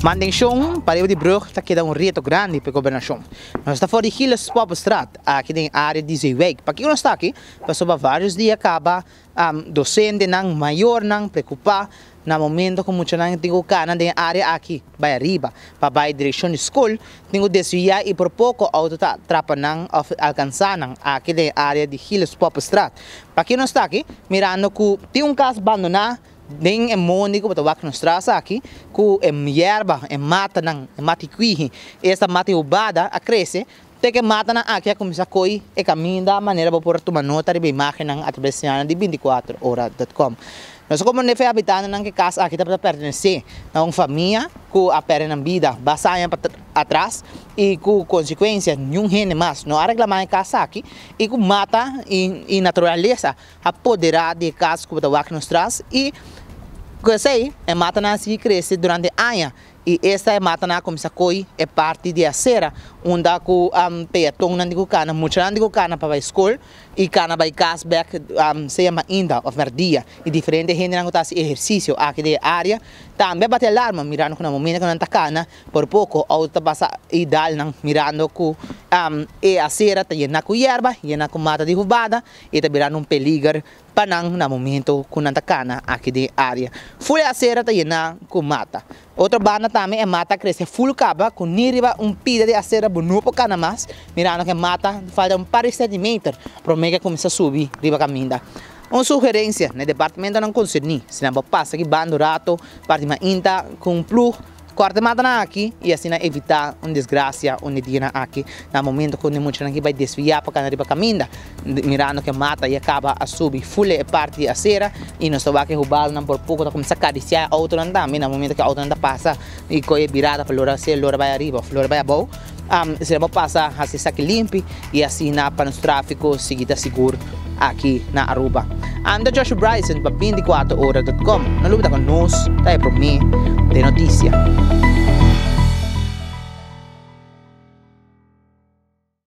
Mantenshon pariba di brug ta keda un reto grandi pa e gobernashon. Nos ta for di Gilles Poppenstraat, aki den área di Zeewijk. Pakiko nos ta aki? Pasobra vários dia kaba dosentenan, mayornan preokupá na momento ku muchanan tin ku kana den e área aki bai ariba pa bai direkshon di skol, tin ku desviá i por poko outo ta trapa nan òf alkansá nan aki den e área di Gilles Poppenstraat. Pakiko nos ta aki? Mirando ku tin un kas bandoná. Den e mondi ku bo ta wak nos tras aki, ku e yerba, e matanan, e mati kwihi, esta mati hubada a krese, te ku e matanan aki a kuminsá koi e kaminda manera bo por tuma nota riba e imágennan atraves señalnan di bintikuater ora dot com. Nos a komprendé fe habitantenan ku e kas aki tabata pertenesé na un famia ku a pèrdè nan bida basta aña atras i ku konsekuensia niun hende mas no a reklamá e kas aki i ku mata i naturalesa a poderá di e kas ku bo ta wak nos tras i ku esei e matanan a sigui krese durante aña i esta e matanan a kuminsá koi e parti di asera unda ku peatonnan di ku kana, muchanan di ku kana pa bai skol i kana bai kas bèk sea mainta òf mèrdia i diferente hendenan ku ta hasi ehersisio aki den e área tambe a bati alarma mirando ku na momento ku nan ta kana Por poko outo ta pasa i dal nan mirando ku e asera ta yena ku yerba, yena ku mata di hubada i ta birando un peliger pa nan na momento ku nan ta kana aki den e area. Ful e asera ta yena ku mata. Otro banda tambe e mata a krese ful kaba ku ni riba un pida di asera bo no por kana mas mirando ku e mata falta un par di sentimeter prome ku e kuminsa subi riba kaminda. Un sugerensia na e departamentonan konserní, si nan por pasa aki banda un rato parti mainta ku un plug, Kòrta e matanan aki i asina evitá un desgrasia un di dianan aki na momento ku e muchanan aki bai desviá pa kana riba kaminda mirando ku e mata ya kaba a subi ful e parti di asera i nos ta wak e hubalnan por poko ta kuminsá karisiá e outonan tambe na momento ku e outonan ta pasa i kohe e birada pa lora sea lora bai ariba òf lora bai abou esei bo pasa hasi esaki limpi i asina pa nos tráfiko sigui ta sigur aki na Aruba. Ami ta Joshua Bryson pa 24 ora dot com. No lubida ku nos ta e promé den notisia.